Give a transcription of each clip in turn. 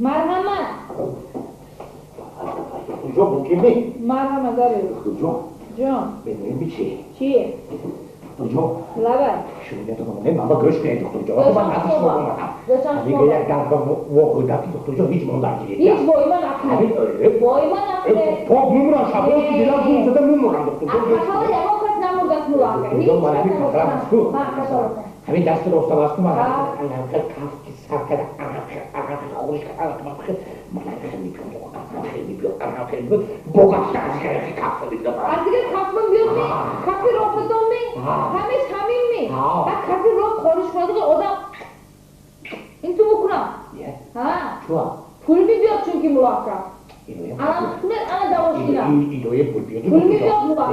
Марҳамат. Духтурҷон, мумкин не? Марҳамат, даред. Духтурҷон. Ҷон. Медонем чи? Чи? Духтурҷон. Лабай. Шумо медонам, ман ба гӯш кунед, духтурҷон. Ман назди шумо омадам. Ҳамин як дард ба вохӯрдам, ки, духтурҷон, ҳеҷ мондан гиред. Ҳеҷ воима накунед. Воима накунед. Пок мемурам, шабо дилам гум зада мемурам, духтурҷон. Касала ягон кас намурдааст, мулака. Духтурҷон, ман ҳамин касалам аст ку. Ҳамин дасти ростам аст ку, ман каф ки сар карда, хӯриш карда, ман хеле мебиёд, хеле мебиёд, бо гашта аз дигар каф мебиёд. Аз дигар каф мебиёд ми? Кафи ростатон ми? Ҳамеш ҳамин ми? Ва кафи рост хориш кунад, одам ин ту букунам. Чуа? Пул мебиёд, чунки, мулака. Ана кунед, ана давошина. Илоҳе пул биёд. Пул мебиёд, мулака.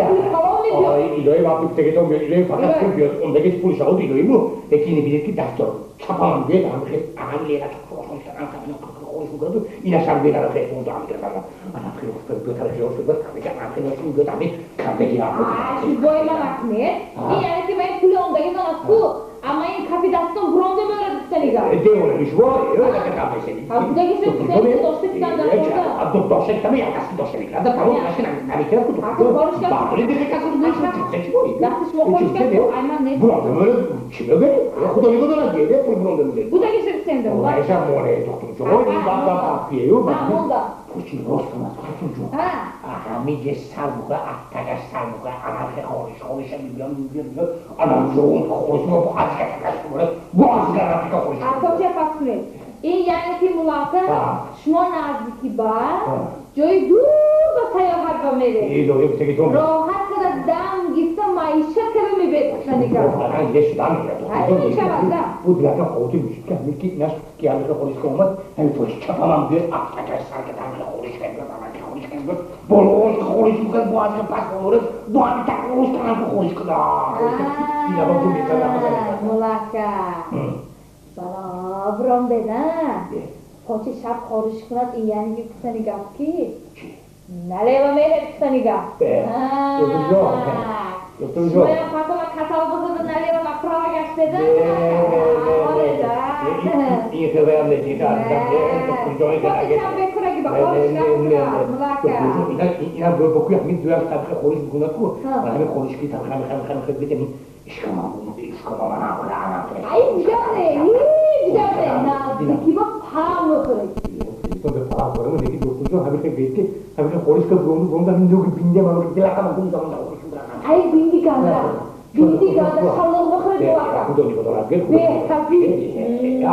Пул калон мебиёд. Илоҳе вақти гуфтагитон биёд, илоҳе фақат пул биёд. Ондагиш пул шавад, илоҳе му. Яки ини бинед, ки дастор чапам биёд, ҳам хел ам лера хориш мекунаду инашам бенара хел онду ам гирфана. Ана хел биёд, хел биёд, ам хел биёд, ами камбеги ам. Воима накунед. Ин яъне ки ман пули ондагитон аст ку. Амма ин кафи дастон буронда меорад, гуфтанига. Девона шумо. Дошта як даст дошта мекунад, тамом намекунад ку. Дасти шумо хориш кард, айман не. Буронда меорад, чӣ мегӯед? Худо нигоҳ дорад, пул буронда меорад. Будаги ширсенда. Айша моне, духтурҷон, ин бафиею. Пучи ростам аст, духтурҷон. Ҳамиҷе сар мекунад, аттагаш сар мекунад, анархе хориш хориша мебиёд, мебиёд, мебиёд, ана ҷон хориш мекунад, аз гатагаш мекунад, бо аз гарафика хориш. Поча пас кунед. Ин яъне ки, мулака, шумо наздики ба ҷои дур ба сайёҳат ба меред. Илоҳи гуфтагитон. Роҳат карда, дам гифта, маишат карда мебед, гуфтанига. Фарҳанг шуда мегирад. Буд якам хотир мешуд, ки ҳамин ки инаш ки ҳамин хориш ка омад, ҳамин пош чапамам биёд, аттагаш сар карда, ҳамин хориш карда, ҳамин хориш карда, болош хориш мекунад, бо ҳамин пас меморад, бо ҳамин так хориш кунад, хориш кунад. Мулака. Бала биром беда. Почи шаб хориш кунад, ин яъне ки гуфтани гап ки налево меред, гуфтани гап. Шумоям пасама касал бошад, налево направо гаштеда. Ин хелеам не, ин Почи шаб бекураги ба хориш накунад, мулака. Инам бо куи ҳамин дуям табиқа хориш мекунад ку. Ҳамин хориш ки табиқа ҳамин ҳамин ҳамин битамин ишкамам, ишкамам. Ай, ҷане, ҳеҷ гап не, наздики ба пам мехӯред. Ба пам хӯрем, лекин, духтурҷон, ҳамин хел гӯед, ки ҳамин хел хориш ка буронду буронду ҳамин нуги биндем, ҳамин дилакам гум замонда хориш мекунад. Ай, бинди ганда. Бинди ганда шаллоқ бихӯред, мулака. Худо нигоҳ дорад. Беҳтафи.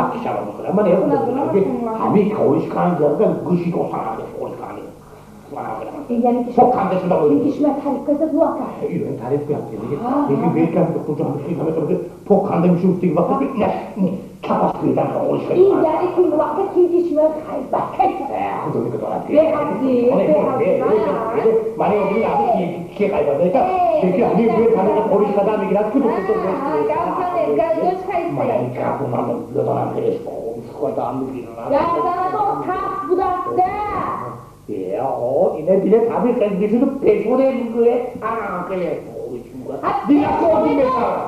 Як шаба мехӯрам. Ман ҳамин хориш кан ҷарда гӯши досан хориш кан. Яъне ки Шоканда шуда буд. Ки шумо таъриф кардед, мулака. Илоҳим таъриф кунам, лекин гӯед, ки духтурҷон, ҳамин хел ҳамин хел поканда мешуд, дига вақт инаш чапаш куидан хориш кард. Ин яъне ки, мулака, ким ки шумо хайбат кард. Худо нигоҳ дорад. Беҳадди, беҳадди. Ман ки ғайбат мекард, лекин ҳамин гӯед, ҳамин хориш кардан мегирад ку, духтурҷон. Гап занед, гӯш Ман хайсед. ҳамин гапу ман ёдонам хелеш хориш кардан мегирад. Гарданатон тахт будааст да. Ине билет ҳамин хел мешуду пешоне мегӯед, анам хеле хориш мекунад. Дилакоди мешавад.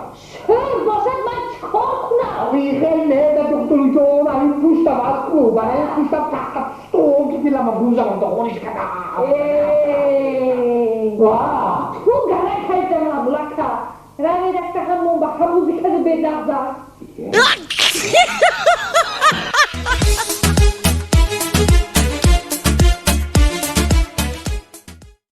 Шӯр бошад, ман чикор кунам? Ҳамин хел не, да, духтурҷон, ҳамин пуштам аст ку, барои пуштам тахта стол ки дилама гузаронда хориш кардам. Ту гарак хайдама, мулака. Равед, рафта ҳамон ба ҳавузи каду бедағда.